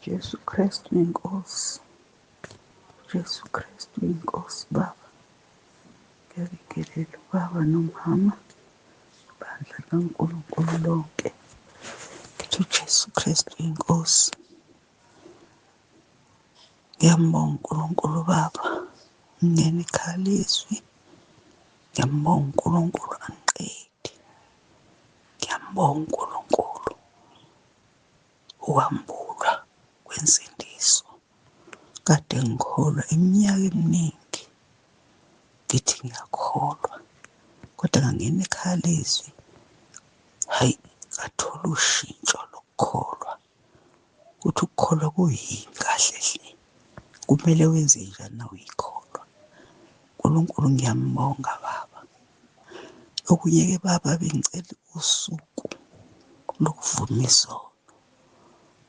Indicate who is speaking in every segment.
Speaker 1: Jesu Kristu inkosi. Jesu Kristu inkosi Baba. Ngiyabingelela ubaba nomama, ibandla likaNkulunkulu lonke. Ngithi uJesu Kristu inkosi. Ngiyambonga uNkulunkulu Baba. Ngingena ekhaya lezwi. Ngiyambonga uNkulunkulu angiqedi. Ngiyambonga uNkulunkulu ukwambulwa kwensindiso. Kade ngikholwa iminyaka eminingi ngithi ngiyakholwa kodwa ngangena ekhaya lezwi, hhayi ngathola ushintsho lokukholwa ukuthi ukukholwa kuyini kahle hle, kumele wenze njani na uyikholwa. uNkulunkulu ngiyambonga Baba. Okunye-ke Baba bengicela usuku lokuvuma izono.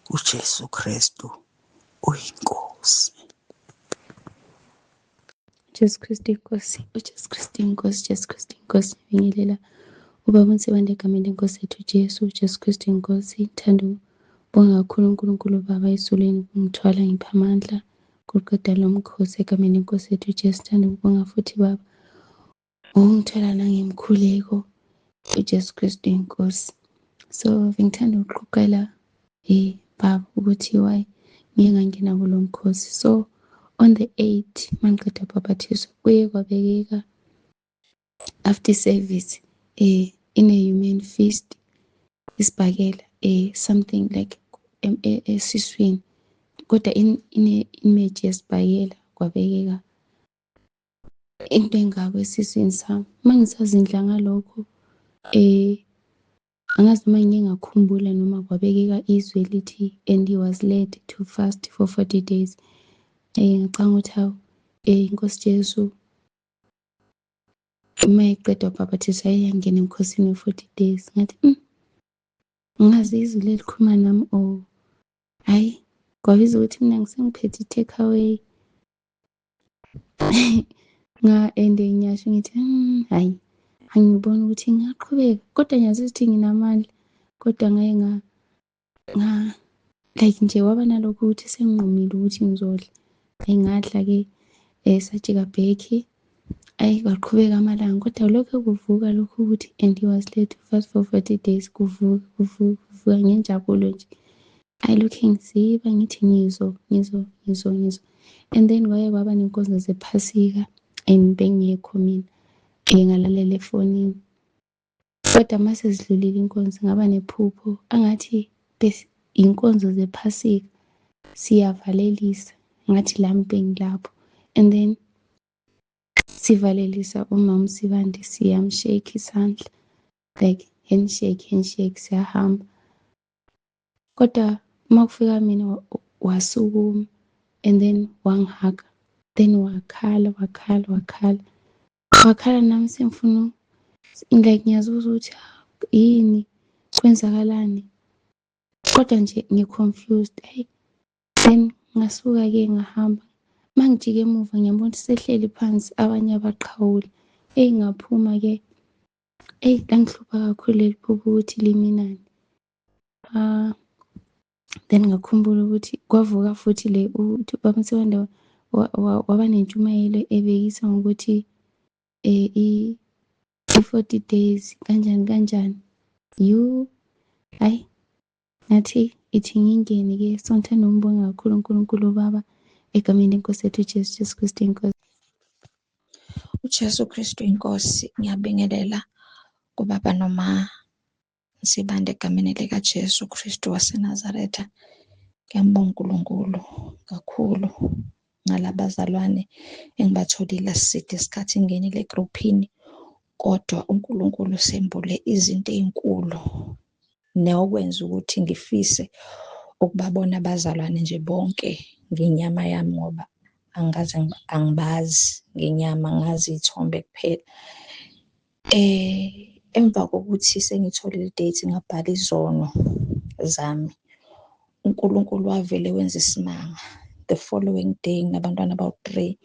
Speaker 1: UJesu Kristu uyiNkosi.
Speaker 2: Jesu Kristu inkosi, uJesu Kristu inkosi, Jesu Kristu inkosi. Ngibingelela ubaba uNsibande egameni lenkosi yethu Jesu, Jesu Kristu inkosi. Ngithanda ukubonga kakhulu uNkulunkulu Baba ezulwini ukungithwala ngipha amandla kuqeda lo mkhosi egameni lenkosi yethu Jesu. Ngithanda ukubonga futhi Baba ngokungithwala nangemkhuleko uJesu Kristu inkosi. So bengithanda ukuqoqela baba ukuthi why ngiye ngangena kulo mkhosi. So on the 8 mangiqeda ubhabhathiswa kuye kwabekeka after service in a human fist isibhakela something like esiswini kodwa ine image yesibhakela kwabekeka into engako esiswini sami. Mangisazindla ngalokho angazi noma ngike ngakhumbula noma kwabekeka izwi elithi and he was led to fast for 40 days. Ngicabanga ukuthi hawu inkosi Jesu uma eqeda ubhabhathiswa yangena emkhosini we-40 days. Ngathi ngazi izwi lelikhuluma nami or hhayi kwabiza ukuthi mina ngisengiphethe i-take away nga and ngiyasho ngithi hhayi angiboni ukuthi ngingaqhubeka kodwa ngiyazi ukuthi nginamandla kodwa ngaye nga nga like nje waba nalokho ukuthi senginqumile ukuthi ngizodla. Hhayi ngadla-ke sajika back, ayi kwaqhubeka amalanga kodwa lokho kuvuka lokhu ukuthi and he was led to fast for 40 days kuvuka kuvuka kuvuka ngenjabulo nje. Ayi lokhu ngiziba ngithi ngizo ngizo ngizo ngizo and then kwaye kwaba nenkonzo zephasika and bengekho mina ngalalela efonini. Kodwa mase zidlulile inkonzo ngaba nephupho angathi inkonzo zephasika siyavalelisa ngathi lami bengilapho and then sivalelisa umama uSibande siyamshake isandla like handshake handshake siyahamba. Kodwa uma kufika mina wasukuma and then wangihaga then wakhala wakhala wakhala wakhala nami sengifuna like ngiyazibuza ukuthi yini kwenzakalani kodwa nje ngi-confused. Hhayi then ngasuka-ke ngahamba mangijika emuva ngiyabona ukuthi sehleli phansi abanye abaqhawula. Eyi ngaphuma-ke eyi langihlupha kakhulu leli phupho ukuthi liminani. Then ngakhumbula ukuthi kwavuka futhi le ukuthi ubaba uNsibande waba nentshumayelo ebekisa ngokuthi i-40 days kanjani kanjani. Yu hhayi ngathi ithi ngingene-ke so ngithanda ukumbonga kakhulu uNkulunkulu uBaba egameni lenkosi yethu uJesu Jesu Kristu inkosi.
Speaker 3: UJesu Kristu inkosi. Ngiyabingelela kubaba noma Nsibande egameni likaJesu Kristu waseNazaretha. Ngiyambonga uNkulunkulu kakhulu ngalabazalwane engibatholile aside isikhathi ngingenile egruphini kodwa uNkulunkulu usembule izinto ey'nkulu nokwenza ukuthi ngifise ukubabona abazalwane nje bonke ngenyama yami ngoba angikaze angibazi ngenyama ngazi iy'thombe kuphela. Emva kokuthi sengitholile i-date ngabhala izono zami, uNkulunkulu wavele wenza isimanga. The following day nginabantwana abawu-3,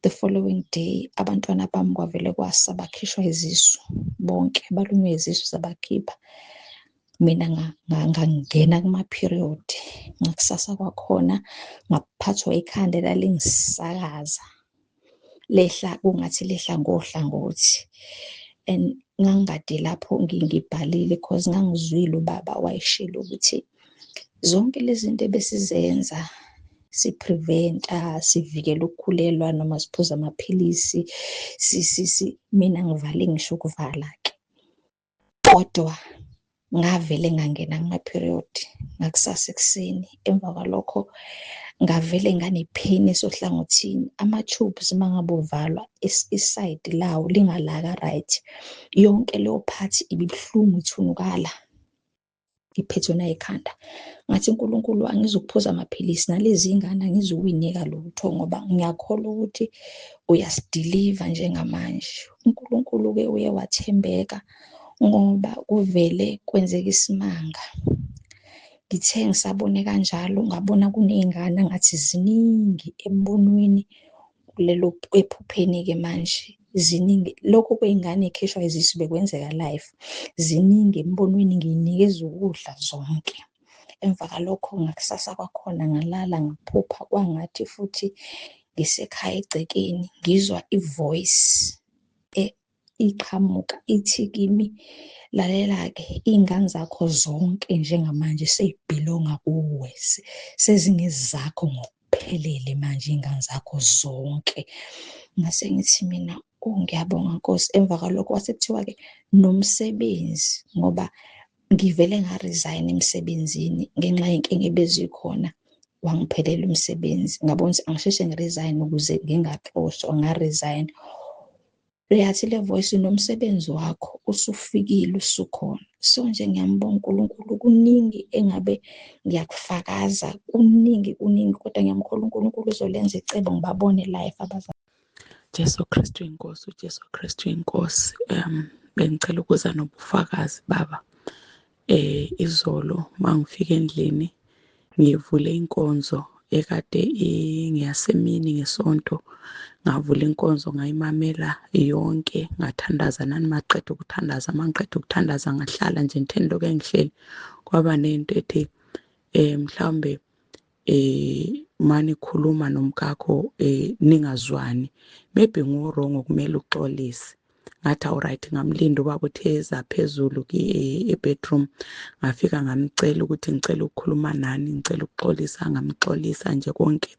Speaker 3: the following day abantwana bami kwavele kwasa bakhishwa izisu bonke, balunywe izisu zabakhipha. Mina ngangena kuma-period. Ngakusasa kwakhona ngaphathwa ikhanda elalingisakaza, lehla kungathi lehla ngohlangothi. And ngangikade lapho ngibhalile cause ngangizwile ubaba wayeshilo ukuthi zonke lezi zinto ebesizenza si-prevent-a, sivikela ukukhulelwa noma siphuza amaphilisi, mina ngivale ngisho ukuvala-ke. Kodwa ngavele ngangena kuma-period ngakusasa ekuseni. Emva kwalokho ngavele ngane-pain esohlangothini. Ama-tubes uma ngabe uvalwa isayidi lawo lingala ka-right, yonke leyo part ibibuhlungu ithunukala, ngiphethwe nayikhanda. Ngathi, uNkulunkulu, angizukuphuza amaphilisi nalezi ngane angizukuy'nika lutho ngoba ngiyakholwa ukuthi uyasidiliva njengamanje. uNkulunkulu-ke uye wathembeka ngoba kuvele kwenzeka isimanga. Ngithe ngisabone kanjalo ngabona kuney'ngane angathi ziningi embonweni kulelo ephupheni-ke manje ziningi. Lokhu kwey'ngane ey'khishwa izisu bekwenzeka live. Ziningi embonweni ngiy'nikeza ukudla zonke. Emva kwalokho ngakusasa kwakhona ngalala ngaphupha kwangathi futhi ngisekhaya egcekeni ngizwa i-voice iqhamuka ithi kimi, lalela-ke, iy'ngane zakho zonke njengamanje sey'bhilonga kuwe, sezingezakho ngokuphelele manje iy'ngane zakho zonke. Ngase ngithi mina, oh ngiyabonga Nkosi. Emva kwalokho kwase kuthiwa-ke nomsebenzi, ngoba ngivele nga-resign emsebenzini ngenxa yey'nkinga ebezikhona, wangiphelela umsebenzi. Ngabona ukuthi angisheshe ngi-resign ukuze ngingaxoshwa, nga-resign. Yathi le voice, nomsebenzi wakho usufikile usukhona. So nje ngiyambonga uNkulunkulu, kuningi engabe ngiyakufakaza, kuningi kuningi, kodwa ngiyamkholwa uNkulunkulu uzolenza icebo ngibabone life abazali.
Speaker 4: Jesu Kristu inkosi, uJesu Kristu inkosi. Bengicela ukuza nobufakazi baba. Izolo mangifika endlini ngivule inkonzo ekade ngiyasemini ngesonto, ngavula inkonzo ngayimamela yonke, ngathandaza nani maqeda ukuthandaza, mangiqeda ukuthandaza ngahlala nje ngithe lokho engihleli, kwaba nento ethi mhlawumbe manikhuluma nomkakho ningazwani, maybe ngu-wrong kumele uxolise. Ngathi alright, ngamlinda ubaba uthe eza phezulu e-bedroom, ngafika ngamcela ukuthi ngicela ukukhuluma nani, ngicela ukuxolisa, ngamxolisa nje konke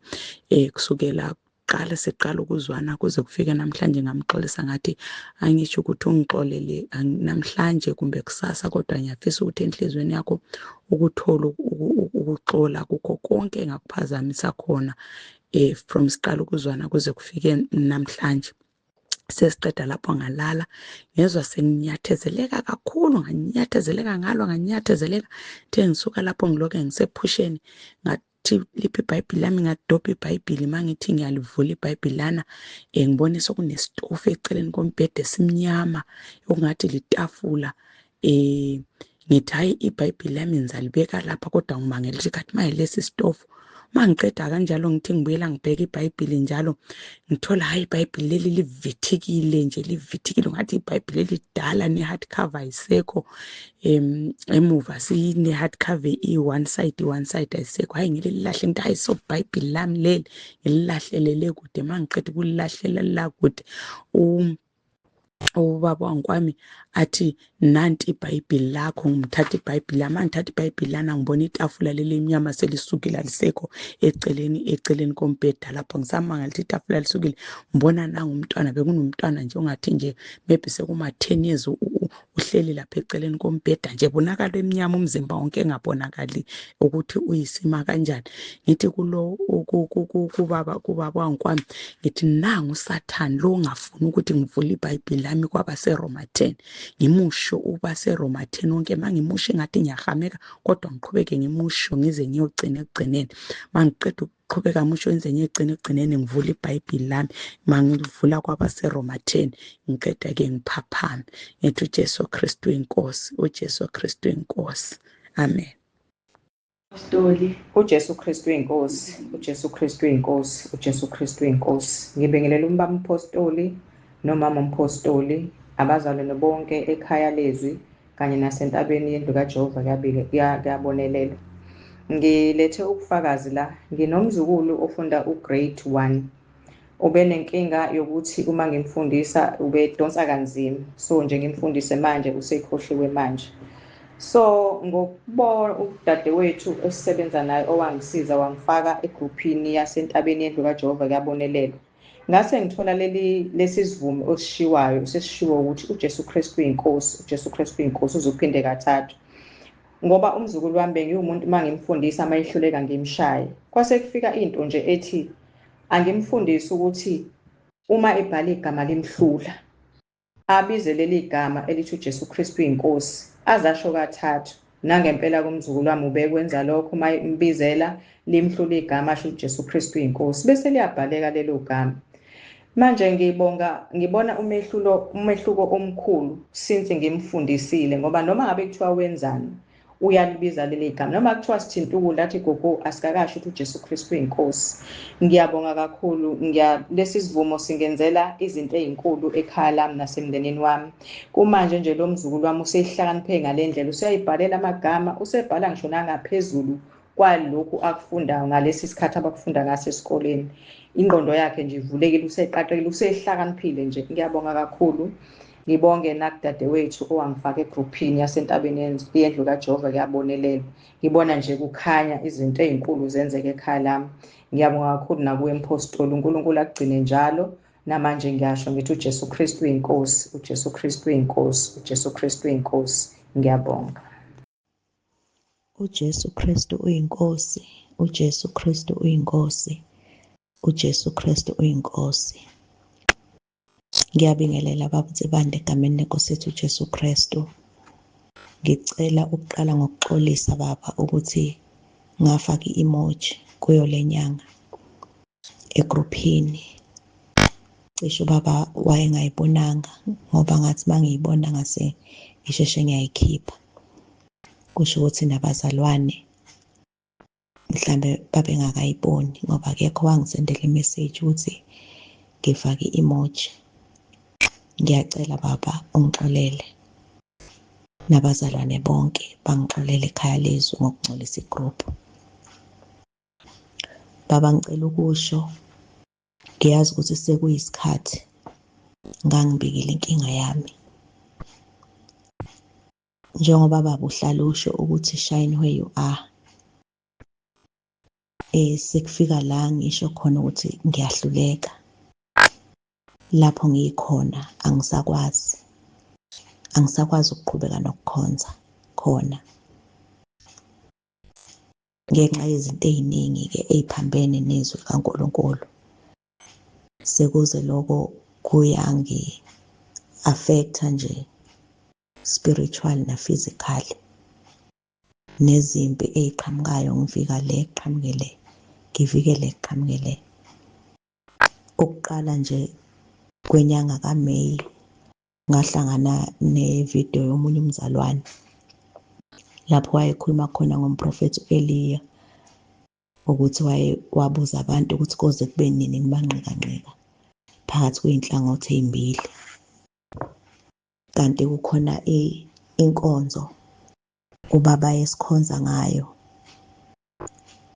Speaker 4: kusukela qala siqala ukuzwana kuze kufike namhlanje. Ngamxolisa ngathi angisho ukuthi ungixolele namhlanje kumbe kusasa, kodwa ngiyafisa ukuthi enhliziyweni yakho ukuthola ukuxola kukho konke engakuphazamisa khona from siqala ukuzwana kuze kufike namhlanje. Sesiqeda lapho ngalala, ngezwa senginyathezeleka kakhulu, nganyathezeleka ngalwa, nganyathezeleka. The ngisuka lapho ngiloke ngisephusheni, ngathi liphi iBhayibheli lami, ngadobha iBhayibheli. Mangithi ngiyalivula iBhayibheli lana, ngibone sekunesitofu eceleni kombhede esimnyama okungathi litafula. Ngithi hayi, iBhayibheli lami ngizalibeka lapha, kodwa ngimangele ukuthi kathi maye lesi sitofu. Mangiqeda kanjalo ngithi ngibuyela ngibheka iBhayibheli njalo, ngithola hayi iBhayibheli leli livithikile nje, livithikile ngathi iBhayibheli elidala, ne-hard cover ayisekho emuva, sine-hard cover i-one side, i-one side ayisekho. Hayi ngililahle, ngithi hayi so iBhayibheli lami leli, ngililahlelele kude. Mangiqeda ukulilahlela la kude, ubaba wangikwami athi nanti iBhayibheli lakho. Ngimthatha iBhayibheli lami, angithatha iBhayibheli lana, ngibona itafula leli emnyama selisukile, alisekho eceleni kombheda lapho. Ngisamangala ukuthi itafula lisukile, ngibona nangu umntwana, bekunomntwana nje ongathi nje maybe sekuma-10 years, uhleli lapha eceleni kombheda nje, bonakala emnyama umzimba wonke, engabonakali ukuthi uyisima kanjani. Ngithi kulo kubaba wangikwami, ngithi nangu uSathane lo ongafuni ukuthi ngivule iBhayibheli lami kwabaseRoma 10, ngimusho ubaseRoma 10 wonke. Mangimusho engathi ngiyahameka, kodwa ngiqhubeke ngimusho ngize ngiyogcina ekugcineni. Mangiqeda ukuqhubeka musho ngize ngiyogcina ekugcineni, ngivula iBhayibheli lami. Mangivula kwabaseRoma 10, ngiqeda-ke ngiphaphame, ngithi uJesu Kristu inkosi, uJesu Kristu inkosi. Amen.
Speaker 5: Apostoli.
Speaker 6: uJesu Kristu inkosi, uJesu Kristu inkosi, uJesu Kristu inkosi. Ngibingelela umbaba umpostoli nomama umpostoli, abazalwane bonke ekhaya lezwi kanye nasentabeni yendlu kaJehova kuyabonelelwa. Ngilethe ubufakazi la, nginomzukulu ofunda ugrade 1. Ubenenkinga yokuthi uma ngimfundisa ubedonsa kanzima, so nje ngimfundise manje usekhohliwe manje. So ngokubona udadewethu esisebenza naye owangisiza wangifaka egruphini yasentabeni yendlu kaJehova kuyabonelelwa, ngase ngithola lesi sivumo osishiwayo, sesishiwo ukuthi uJesu Kristu uyinkosi, uJesu Kristu uyinkosi, uzophinde kathathu. Ngoba umzukulu wami bengiwumuntu uma ngimfundisa uma ehluleka ngimshaye. Kwase kufika into nje ethi angimfundise ukuthi uma ebhala igama limhlula, abize leli gama elithi uJesu Kristu uyinkosi, azasho kathathu. Nangempela kumzukulu wami ubekwenza lokho, uma imbizela limhlula igama asho uJesu Kristu uyinkosi, bese liyabhaleka lelo gama. Manje ngibonga, ngibona umehluko omkhulu since ngimfundisile, ngoba noma ngabe kuthiwa wenzani uyalibiza leli gama, noma kuthiwa sithinta ukudla athi gogo asikakasho ukuthi uJesu Kristu uyinkosi. Ngiyabonga kakhulu, lesi sivumo singenzela izinto ezinkulu ekhaya lami nasemndenini wami. Kumanje nje lo mzukulu wami usehlakaniphe ngale ndlela, useyayibhalela amagama, usebhala ngisho nangaphezulu kwalokhu akufundayo ngalesi sikhathi abakufunda ngaso esikoleni. Ingqondo yakhe nje ivulekile, useqaqekile, usehlakaniphile nje. Ngiyabonga kakhulu. Ngibonge nakudadewethu owangifaka egruphini yasentabeni yendlu kaJehova kuyabonelelwa. Ngibona nje kukhanya izinto ezinkulu zenzeka ekhaya lami. Ngiyabonga kakhulu nakuwe Mpostoli, uNkulunkulu akugcine njalo. Namanje ngiyasho ngithi uJesu Kristu uyinkosi, uJesu Kristu uyinkosi, uJesu Kristu uyinkosi. Ngiyabonga.
Speaker 7: UJesu Kristu uyinkosi, uJesu Kristu uyinkosi, uJesu Kristu uyinkosi. Ngiyabingelela baba Nsibande egameni lenkosi yethu uJesu Kristu. Ngicela ukuqala ngokuxolisa baba ukuthi ngafaka i-emoji kuyo le nyanga egruphini. Cishe ubaba wayengayibonanga ngoba ngathi mangiyibona ngase ngisheshe ngiyayikhipha. Kusho ukuthi nabazalwane mhlambe babengakayiboni ngoba akekho wangisendela imessage ukuthi ngifake i-emoji. Ngiyacela baba ungixolele, nabazalwane bonke bangixolele ekhaya lezwi ngokungcolisa igroup. Baba ngicela ukusho, ngiyazi ukuthi sekuyisikhathi ngangibikile inkinga yami. Njengoba baba uhlala usho ukuthi shine where you are. Sekufika la ngisho khona ukuthi ngiyahluleka. Lapho ngikhona angisakwazi. Angisakwazi ukuqhubeka nokukhonza khona. Ngenxa yezinto eziningi ke eziphambene nezwi likaNkulunkulu. Sekuze lokho kuyangi affecta nje spiritual na physical. Nezimpi eziqhamukayo ngifika le qhamuke le, ngivike le qhamuke le. Ukuqala nje kwenyanga kaMay ngahlangana nevideo yomunye umzalwane lapho wayekhuluma khona ngomprofethi uEliya ukuthi wabuza abantu ukuthi koze kube nini nibanqikanqika phakathi kwey'nhlangothi ey'mbili, kanti kukhona inkonzo ubaba esikhonza ngayo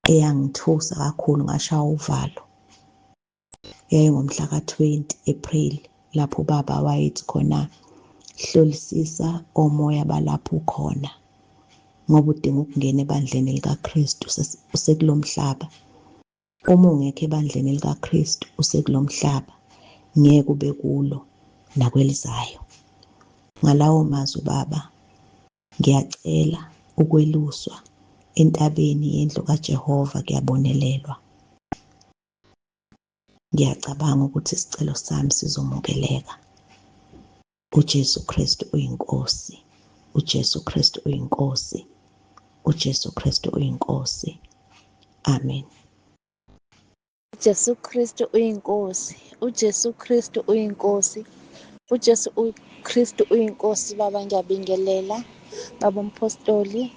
Speaker 7: eyangithusa kakhulu ngashaya uvalo. Yayingomhla ka-20 April lapho ubaba wayethi khona hlolisisa omoya balapho ukhona ngoba udinga ukungena ebandleni likaKristu usekulomhlaba. Uma ungekho ebandleni likaKristu usekulomhlaba, ngeke ube kulo nakwelizayo. Ngalawo mazwi baba ngiyacela ukweluswa entabeni yendlu kaJehova kuyabonelelwa. Ngiyacabanga ukuthi isicelo sami sizomukeleka. uJesu Kristu uyinkosi, uJesu Kristu uyinkosi, uJesu Kristu uyinkosi. Amen.
Speaker 8: uJesu Kristu uyinkosi, uJesu Kristu uyinkosi, uJesu Kristu uyinkosi. Baba ngiyabingelela, baba umpostoli,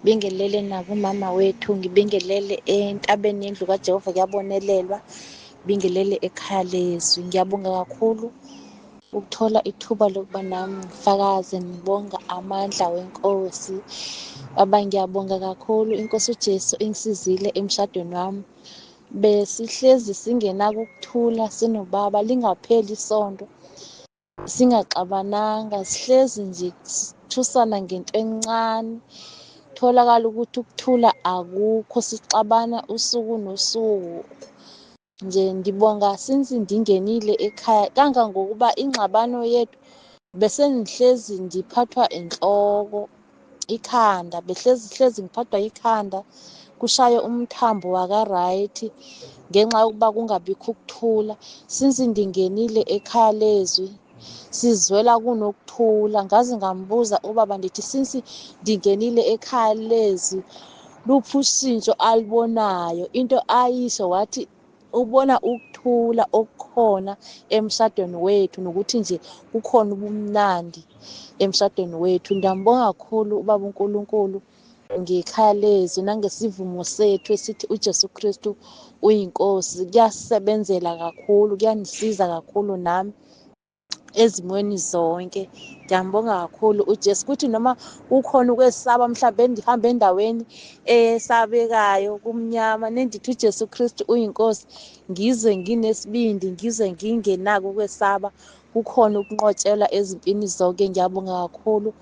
Speaker 8: bingelele nakumama wethu, ngibingelele entabeni yendlu kaJehova kuyabonelelwa, bingelele ekhaya lezwi. Ngiyabonga kakhulu Ukuthola ithuba lokuba nami ngifakaze ngibonga amandla wenkosi. Baba ngiyabonga kakhulu, inkosi uJesu ingisizile emshadweni wami. Besihlezi singenako ukuthula sinobaba, lingapheli isonto singaxabananga, sihlezi nje sithusana ngento encane. Tholakala ukuthi ukuthula akukho, sixabana usuku nosuku. Nje ngibonga since ndingenile ekhaya, kangangokuba ingxabano yethu bese ngihlezi ngiphathwa inhloko, ikhanda, behlezi hlezi ngiphathwa ikhanda, kushaye umthambo waka-right ngenxa yokuba kungabikho ukuthula. Since ndingenile ekhaya lezwi, sizwela kunokuthula. Ngaze ngambuza ubaba ndithi since ndingenile ekhaya lezwi, luphi ushintsho alubonayo? Into ayisho wathi ubona ukuthula okukhona emshadweni wethu nokuthi nje kukhona ubumnandi emshadweni wethu. Ngiyambonga kakhulu ubaba uNkulunkulu ngekhaya lezwi nangesivumo sethu esithi uJesu Kristu uyinkosi. Kuyasebenzela kakhulu, kuyanisiza kakhulu nami ezimweni zonke. Ngiyambonga kakhulu uJesu. Kuthi noma kukhona ukwesaba, mhlawumbe ndihamba endaweni esabekayo kumnyama, nendithi uJesu Kristu uyinkosi, ngizwe nginesibindi, ngizwe ngingenako ukwesaba, kukhona ukunqotshelwa ezimpini zonke. Ngiyabonga kakhulu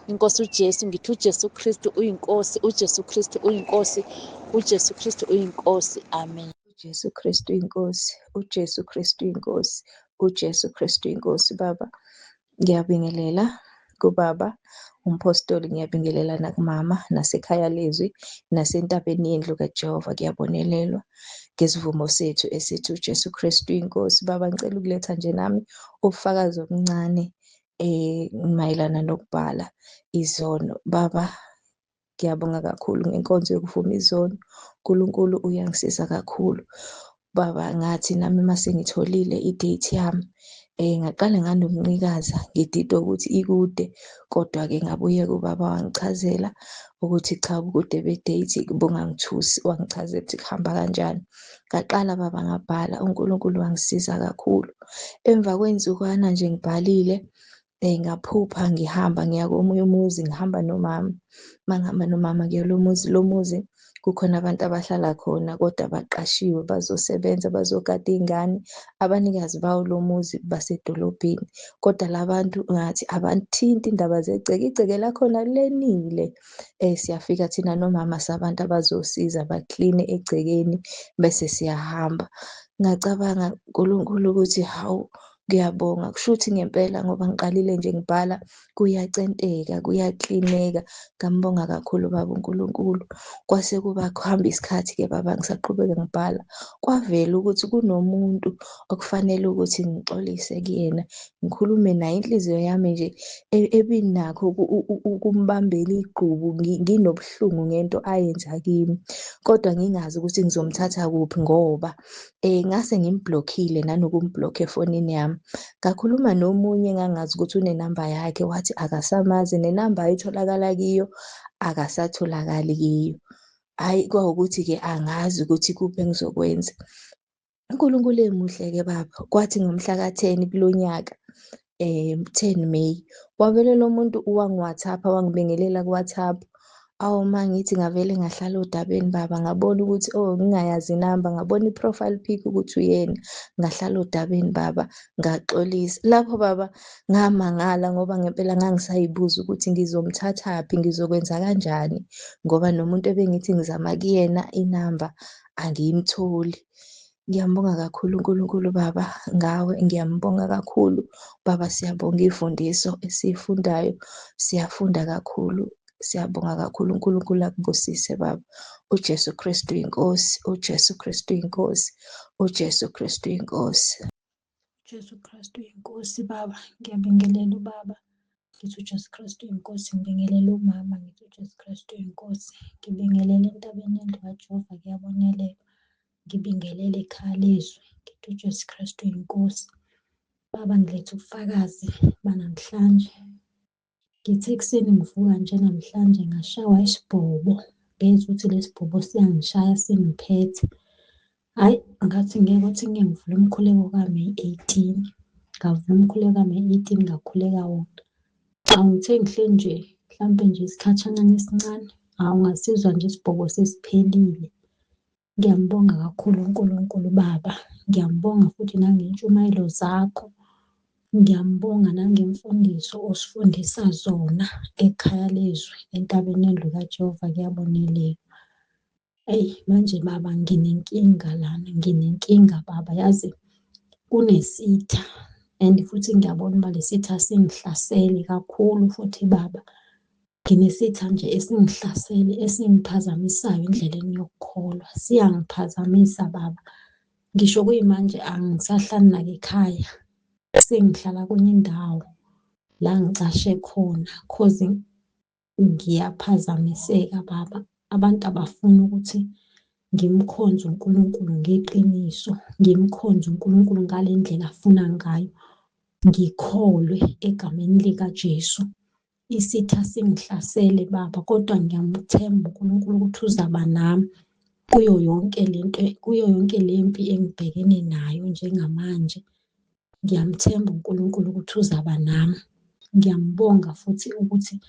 Speaker 8: inkosi uJesu. Ngithi uJesu Kristu uyinkosi, uJesu Kristu uyinkosi, uJesu Kristu uyinkosi. Amen.
Speaker 3: uJesu Kristu inkosi, uJesu Kristu inkosi, uJesu Kristu inkosi. Baba, ngiyabingelela kubaba umpostoli, ngiyabingelela nakumama nasekhaya lezwi nasentabeni yendlu kaJehova. Kuyabonelelwa ngesivumo sethu esithi uJesu Kristu inkosi. Baba, ngicela ukuletha nje nami ubufakazi obuncane mayelana nokubhala izono. Baba, ngiyabonga kakhulu ngenkonzo yokuvuma izono. uNkulunkulu uyangisiza kakhulu. Baba, ngathi nami mase ngitholile i-date yami, ngaqale nganokunqikaza ngididwa ukuthi ikude, kodwa-ke ngabuye kubaba wangichazela ukuthi cha, ubukude be-date bungangithusi, wangichazela ukuthi kuhamba kanjani. Ngaqala baba ngabhala, uNkulunkulu wangisiza kakhulu. Emva kwey'nsukwana nje ngibhalile, ngaphupha ngihamba ngiya komunye umuzi, ngihamba nomama. Uma ngihamba nomama ngiya lo muzi, lo muzi kukhona abantu abahlala khona kodwa baqashiwe, bazosebenza, bazogada iy'ngane. Abanikazi bawo lo muzi basedolobheni, kodwa la bantu ngathi abathinti indaba zegceke, igceke lakhona lenile. Siyafika thina nomama sabantu abazosiza bakline egcekeni bese siyahamba. Ngacabanga uNkulunkulu ukuthi hawu, ngiyabonga, kushuthi ngempela ngoba ngiqalile nje ngibhala kuyacenteka, kuyaklineka. Ngambonga kakhulu baba uNkulunkulu. Kwase kuba kuhamba isikhathi-ke baba, ngisaqhubeka ngibhala, kwavela ukuthi kunomuntu okufanele ukuthi ngixolise kuyena, ngikhulume naye. Inhliziyo yami nje ebinakho ukumbambela igqubu, nginobuhlungu ngento ayenza kimi, kodwa ngingazi ukuthi ngizomthatha kuphi ngoba ngase ngimblockile nanokumblock efonini yami. Ngakhuluma nomunye engangazi ukuthi unenamba yakhe, wathi akasamazi, nenamba ayitholakala kiyo akasatholakali kiyo. Hhayi, kwawukuthi-ke angazi ukuthi kuphi engizokwenza. uNkulunkulu emuhle-ke baba, kwathi ngomhla ka-10 kulo nyaka, 10 May, wavele lo muntu wangi-WhatsApp, wangibingelela ku-WhatsApp. Awu, uma ngithi ngavele ngahlala odabeni baba, ngabona ukuthi oh, ngingayazi inamba, ngabona i-profile pic ukuthi uyena, ngahlala odabeni baba, ngaxolisa. Lapho baba ngamangala ngoba ngempela ngangisayibuza ukuthi ngizomthathaphi, ngizokwenza kanjani, ngoba nomuntu ebengithi ngizama kuyena inamba angiyimtholi. Ngiyambonga kakhulu uNkulunkulu baba ngawe, ngiyambonga kakhulu baba. Siyabonga iy'mfundiso esiyifundayo, siyafunda kakhulu, siyabonga kakhulu. uNkulunkulu akubusise baba. uJesu Kristu inkosi, uJesu Kristu inkosi, uJesu Kristu inkosi.
Speaker 9: uJesu Kristu inkosi baba, ngiyabingelela ubaba, ngithi uJesu Kristu inkosi, ngibingelela umama, ngithi uJesu Kristu inkosi, ngibingelela entabeni yendlu kaJehova kuyabonelelwa, ngibingelele ekhaya lezwi, ngithi uJesu Kristu inkosi. Baba, ngiletha ubufakazi banamhlanje. Ngithe ekuseni ngivuka nje namhlanje ngashawa isibhobo, ngezwa ukuthi lesi bhobo siyangishaya singiphethe. Hhayi, ngathi ngeke, kwathi ngike ngivule umkhuleko kaMeyi 18. Ngavula umkhuleko ka-May 18 ngakhuleka wona. Awu ngithe ngihleli nje mhlampe nje isikhatshanyana esincane, awu ngasizwa nje isibhoko sesiphelile. Ngiyambonga kakhulu uNkulunkulu Baba, ngiyambonga futhi nangey'ntshumayelo zakho, ngiyambonga nangemfundiso osifundisa zona ekhaya lezwi, entabeni yendlu kaJehova kuyabonelelwa. Eyi manje baba nginenkinga lana, nginenkinga baba yazi kunesitha and futhi ngiyabona uba le sitha singihlasele kakhulu futhi baba. Nginesitha nje esingihlasele esingiphazamisayo endleleni yokukholwa, siyangiphazamisa baba. Ngisho kuyimanje angisahlali nako ekhaya, sengihlala kwenye indawo la ngicashe khona cause ngiyaphazamiseka baba. Abantu abafuni ukuthi ngimkhonze uNkulunkulu ngeqiniso, ngimkhonze uNkulunkulu ngale ndlela afuna ngayo, ngikholwe egameni likaJesu. Isitha singihlasele baba, kodwa ngiyamthemba uNkulunkulu ukuthi uzaba nami kuyo yonke lento, kuyo yonke le mpi engibhekene nayo njengamanje. Ngiyamthemba uNkulunkulu ukuthi uzaba nami. Ngiyambonga futhi ukuthi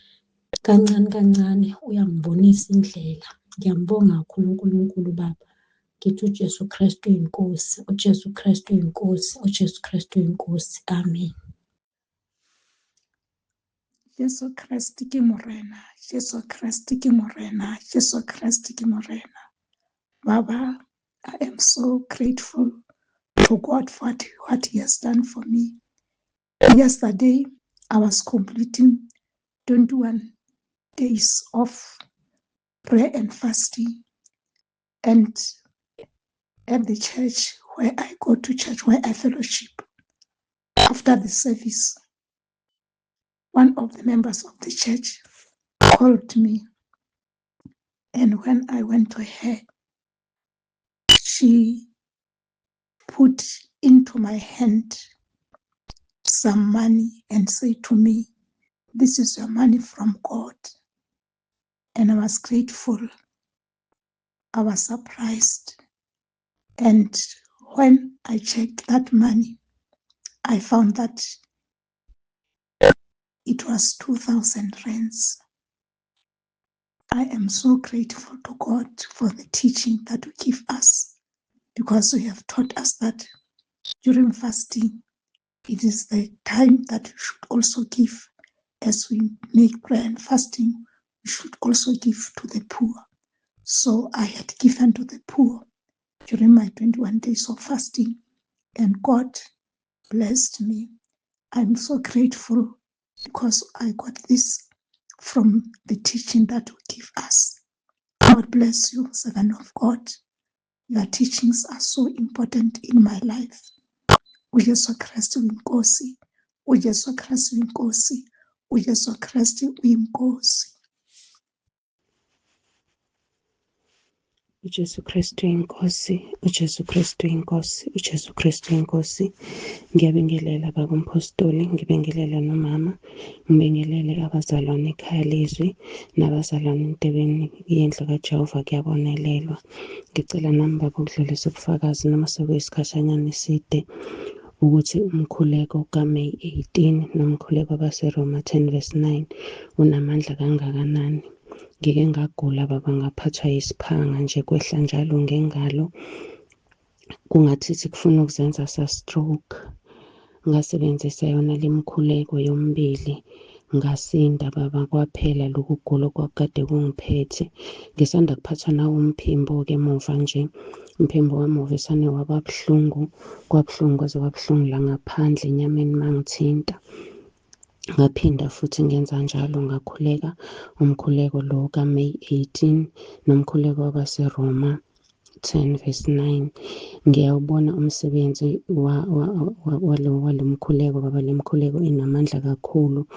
Speaker 9: kancane kancane uyangibonisa indlela. Ngiyambonga kakhulu uNkulunkulu Baba. Ngithi uJesu Kristu uyinkosi, uJesu Kristu uyinkosi, uJesu Kristu uyinkosi. Amen.
Speaker 10: Jesu Kriste ke Morena, Jesu Kriste ke Morena, Jesu Kriste ke Morena. Baba, I am so grateful to God for what he has done for me. Yesterday, I was completing 21 days of prayer and fasting. And at the church where I go to church, where I fellowship, after the service, one of the members of the church called me. And when I went to her, she put into my hand some money and said to me, "This is your money from God." And I was grateful. I was surprised. And when I checked that money, I found that it was 2,000 rands. I am so grateful to God for the teaching that you give us, because you have taught us that during fasting, it is the time that we should also give. As we make prayer and fasting, we should also give to the poor. So I had given to the poor during my 21 days of fasting, and God blessed me. I'm so grateful because I got this from the teaching that you give us. God bless you, servant of God. Your teachings are so important in my life. UJesu Kristu uyinkosi. UJesu Kristu uyinkosi. UJesu Kristu uyinkosi.
Speaker 11: UJesu Kristu inkosi, uJesu Kristu inkosi, uJesu Kristu inkosi. Ngiyabingelela baba umpostoli, ngibingelele nomama, ngibingelele abazalwane ekhaya lezwi nabazalwane entebeni yendlu kaJehova kuyabonelelwa. Ngicela nami baba ukudlulisa ubufakazi noma sekuyisikhashanyana eside ukuthi umkhuleko kaMay 18 nomkhuleko wabaseRoma 10 verse 9 unamandla kangakanani. Ngike ngagula baba, ngaphathwa yisiphanga nje kwehla njalo ngengalo, kungathi kufuna ukuzenza sa-stroke. Ngasebenzisa yona le mkhuleko yombili, ngasinda baba, kwaphela lokhu kugula okwakukade kungiphethe. Ngisanda kuphathwa nawo umphimbo-ke emuva nje, umphimbo wami uvesane waba buhlungu, kwabuhlungu kwaze kwabuhlungu la ngaphandle enyameni mangithinta. Ngaphinda futhi ngenza njalo, ngakhuleka umkhuleko lo kaMay 18 nomkhuleko wabaseRoma 10 verse 9. Ngiyawubona umsebenzi walo mkhuleko baba. Le mkhuleko inamandla kakhulu,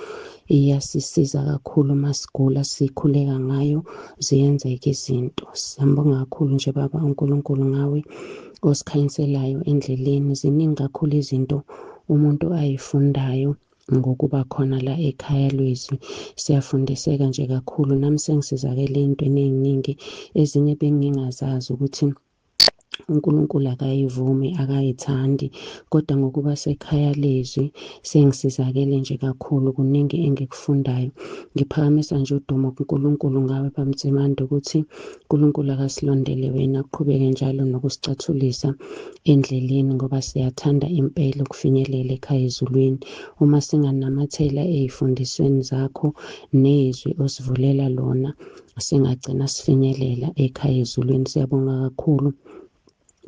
Speaker 11: iyasisiza kakhulu masigula, sikhuleka ngayo ziyenzeka izinto. Siyambonga kakhulu nje baba uNkulunkulu ngawe osikhanyiselayo endleleni. Ziningi kakhulu izinto umuntu ayifundayo ngokuba khona la ekhaya lwezwi. Siyafundiseka nje kakhulu. Nami sengisizakele entweni ey'ningi, ezinye bengingazazi ukuthi uNkulunkulu akayivumi, akayithandi. Kodwa ngokuba sekhaya lezwi sengisizakele nje kakhulu, kuningi engikufundayo. Ngiphakamisa nje udumo kuNkulunkulu ngawe bamtsimande ukuthi uNkulunkulu akasilondele wena, aqhubeke njalo nokusicathulisa endleleni ngoba siyathanda impela ukufinyelela ekhaya ezulwini. Uma singanamathela ey'fundisweni zakho nezwi osivulela lona, singagcina sifinyelela ekhaya ezulwini. Siyabonga kakhulu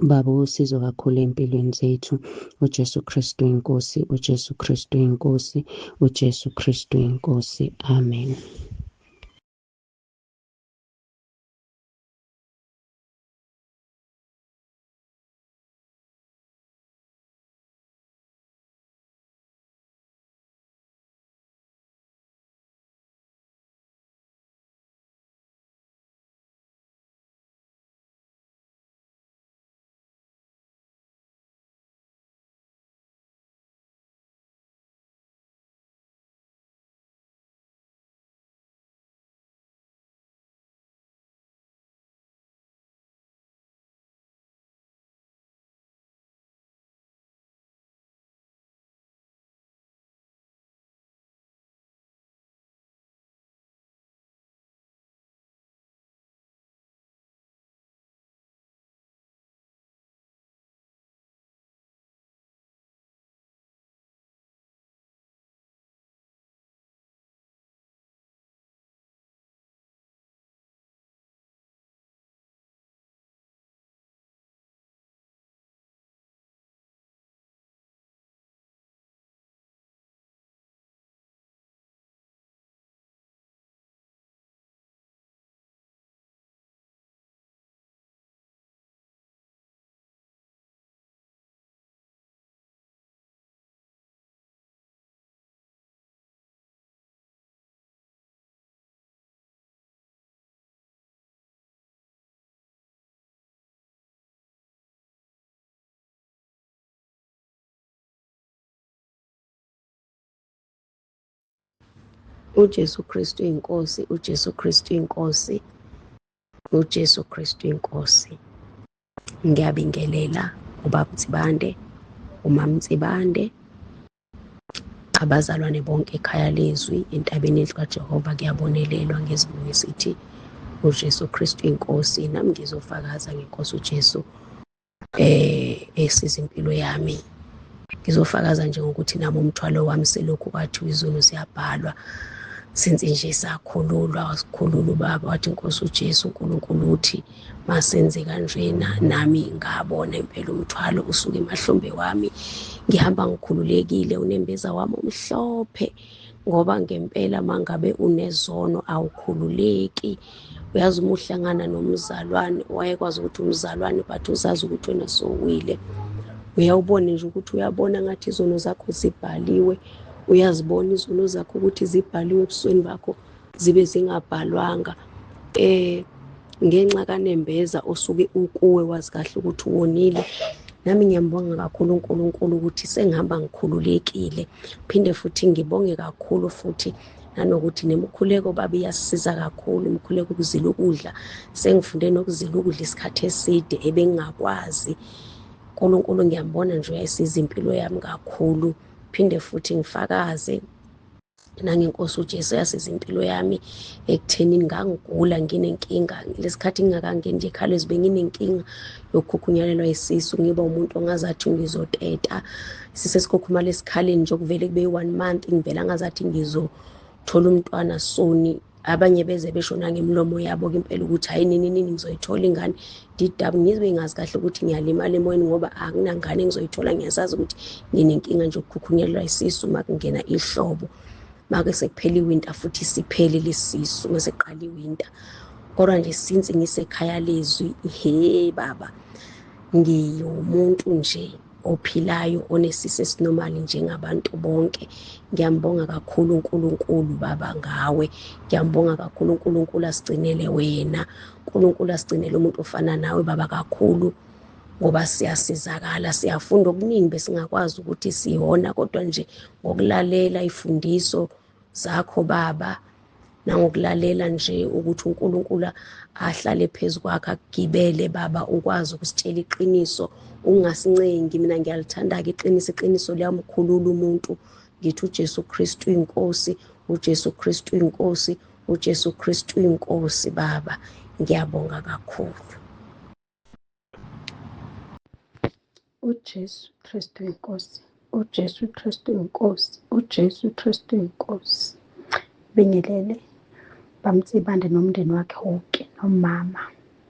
Speaker 11: Baba, usizo kakhulu empilweni zethu. uJesu Kristu inkosi, uJesu Kristu inkosi, uJesu Kristu inkosi. Amen.
Speaker 12: UJesu Kristu inkosi, uJesu Kristu inkosi, uJesu Kristu inkosi. Ngiyabingelela ubaba Nsibande, umama Nsibande, abazalwane bonke ekhaya lezwi entabeni yendlu kaJehova kuyabonelelwa ngezibongo esithi uJesu Kristu inkosi. Nami ngizofakaza ngenkosi uJesu esiza impilo yami. Ngizofakaza nje ngokuthi nami umthwalo wami selokhu kwathiwa izono ziyabhalwa since nje sakhululwa, wasikhulula ubaba wathi inkosi uJesu uNkulunkulu uthi masenze kanjena, nami ngabona impela umthwalo usuke emahlombe wami, ngihamba ngikhululekile, unembeza wami omhlophe. Ngoba ngempela mangabe unezono awukhululeki. Uyazi uma uhlangana nomzalwane wayekwazi ukuthi umzalwane but uzazi ukuthi wena sowile, uyawubona nje ukuthi uyabona ngathi izono zakho zibhaliwe, uyazibona izono zakho ukuthi zibhaliwe ebusweni bakho zibe zingabhalwanga. Ngenxa kanembeza osuke ukuwe wazi kahle ukuthi uwonile. Nami ngiyambonga kakhulu uNkulunkulu ukuthi sengihamba ngikhululekile. Phinde futhi ngibonge kakhulu futhi nanokuthi nemikhuleko baba iyasisiza kakhulu, imikhuleko ukuzila ukudla. Sengifunde nokuzila ukudla isikhathi eside ebengingakwazi. uNkulunkulu ngiyambona nje uyayisiza impilo yami kakhulu. Phinde futhi ngifakaze nangenkosi uJesu yasiza impilo yami ekuthenini ngangigula nginenkinga lesikhathi ngingakangeni nje ekhalezi, benginenkinga yokukhukhunyalelwa isisu, ngiba umuntu ongazathi ngizoteta isisu esikhukhumala esikhaleni nje okuvele kube 1 month, ngivela ngazathi ngizothola umntwana soni. Abanye beze besho nangemlomo yabo ke impela ukuthi hayi nini nini ngizoyithola ingane didabu, ngibe ngazi kahle ukuthi ngiyalimala emoyeni ngoba akunangane engizoyithola, ngiyazazi ukuthi nginenkinga nje yokukhukhunyelwa isisu uma kungena ihlobo, make sekuphela iwinter futhi siphele lesisu mase kuqala iwinter. Kodwa nje since ngisekhaya lezwi, he baba, ngiwumuntu nje ophilayo onesisu esinormal njengabantu bonke. Ngiyambonga kakhulu uNkulunkulu baba ngawe, ngiyambonga kakhulu uNkulunkulu asigcinele wena, uNkulunkulu asigcinele umuntu ofana nawe baba kakhulu, ngoba siyasizakala, siyafunda okuningi besingakwazi ukuthi siyona, kodwa nje ngokulalela ifundiso zakho baba Nangokulalela nje ukuthi uNkulunkulu ahlale phezu kwakhe akugibele baba, ukwazi ukusitshela iqiniso, ungasincengi. Mina ngiyalithanda-ke iqiniso, iqiniso liyamkhulula umuntu. Ngithi uJesu Kristu inkosi, uJesu Kristu inkosi, uJesu Kristu inkosi baba. Ngiyabonga kakhulu.
Speaker 13: UJesu Kristu inkosi, uJesu Kristu inkosi, uJesu Kristu inkosi. Bingelele bamtsibande nomndeni wakhe wonke nomama.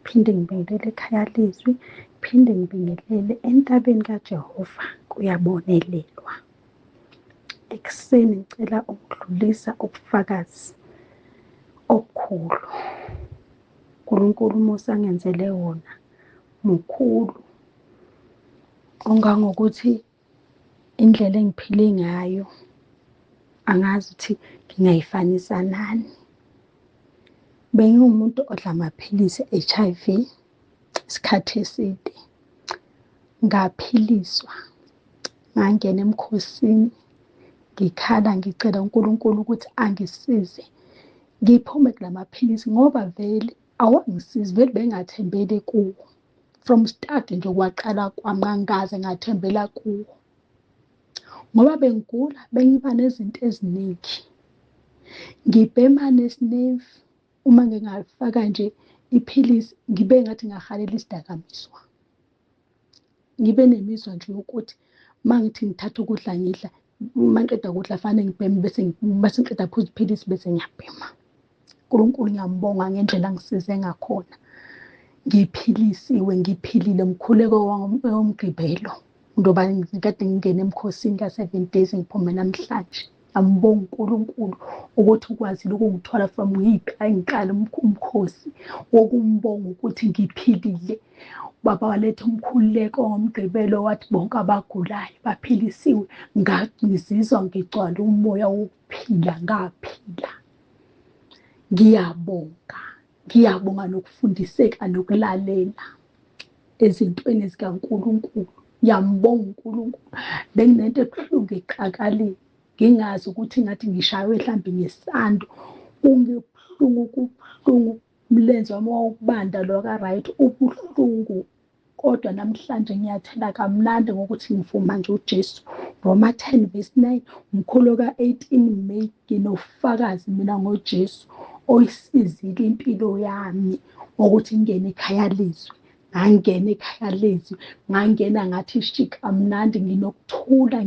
Speaker 13: Phinde ngibingelele ekhaya lezwi, phinde ngibingelele entabeni kaJehova kuyabonelelwa. Ekuseni ngicela ukudlulisa ubufakazi obukhulu. uNkulunkulu umusa angenzele wona mukhulu ongangokuthi indlela engiphile ngayo angazi ukuthi ngingayifanisa nani. Bengiwumuntu odla amaphilisi e-H_I_V isikhathi eside, ngaphiliswa, ngangena emkhosini ngikhala ngicela uNkulunkulu ukuthi angisize ngiphume kula maphilisi ngoba vele awangisizi, vele bengingathembele kuwo. From start nje kwaqala kwami angikaze ngathembela kuwo ngoba bengigula, bengiba nezinto eziningi. Ngibhema nesinevu, uma ngingafaka nje iphilisi ngibe ngathi ngahalela isidakamizwa. Ngibe nemizwa nje yokuthi uma ngithi ngithatha ukudla ngidla, uma ngiqeda ukudla fanele ngibheme bese bese ngiqeda kuphuza iphilisi bese ngiyabhema. uNkulunkulu ngiyambonga ngendlela angisize ngakhona. Ngiphilisiwe, ngiphilile, umkhuleko womgqibelo ngoba ngikade ngingene emkhosini ka-seven days ngiphume namhlanje. Ngiyambonga uNkulunkulu ukuthi ukwazile ukungithola from ngiqala umkhosi wokumbonga ukuthi ngiphilile. Ubaba waletha umkhuleko ngomgqibelo wathi bonke abagulayo baphilisiwe. Ngizizwa ngigcwala umoya wokuphila, ngaphila. Ngiyabonga, ngiyabonga nokufundiseka nokulalela ezintweni zikaNkulunkulu. Ngiyambonga uNkulunkulu. Benginento ebuhlungu eqakaleni, ngingazi ukuthi ngathi ngishaywe mhlambe ngesando. Kungebuhlungu kubuhlungu, umlenze wami wawubanda lo ka-right ubuhlungu, kodwa namhlanje ngiyathela kamnandi ngokuthi ngivuma nje uJesu. Roma 10 verse 9, umkhulu ka-18 May, nginofakazi mina ngoJesu oyisizile impilo yami ngokuthi ngingene ekhaya lezwi. Ngangena ekhaya lezwi, ngangena ngathi shi kamnandi, nginokuthula,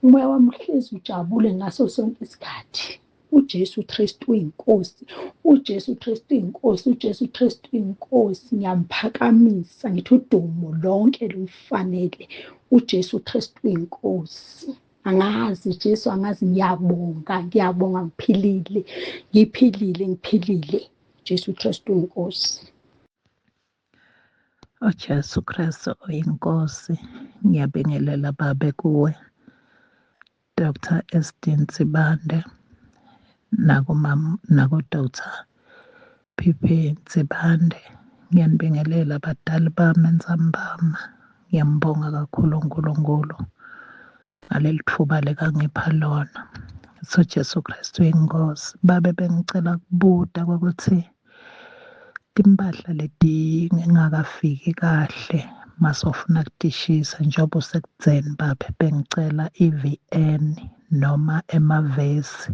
Speaker 13: umoya wami uhlezi ujabule ngaso sonke isikhathi. uJesu Kristu uyinkosi, uJesu Kristu uyinkosi, uJesu Kristu uyinkosi. Ngiyamphakamisa ngithi udumo lonke lumfanele uJesu Kristu uyinkosi. Angazi Jesu, angazi, ngiyabonga, ngiyabonga, ngiphilile, ngiphilile, ngiphilile. Jesu Kristu uyinkosi.
Speaker 14: UJesu Kristu uyinkosi. Ngiyabingelela babe kuwe. Dr. SD Nsibande nakumama naku-Dr. PP Nsibande. Ngiyanibingelela badali bami entsambama. Ngiyambonga kakhulu uNkulunkulu ngaleli thuba lekangipha lona. So Jesu Kristu inkosi. Babe bengicela kubuta ukuthi timpahla leti ngingakafiki kahle masofuna kutishisa njengoba usekudzeni babe bengicela i-VN noma emavesi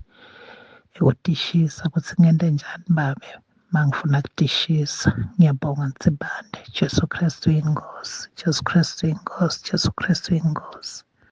Speaker 14: ekutishisa ukuthi ngente njani babe mangifuna kutishisa. Ngiyabonga Nsibande. Jesu Kristu inkosi, Jesu Kristu inkosi, Jesu Kristu inkosi.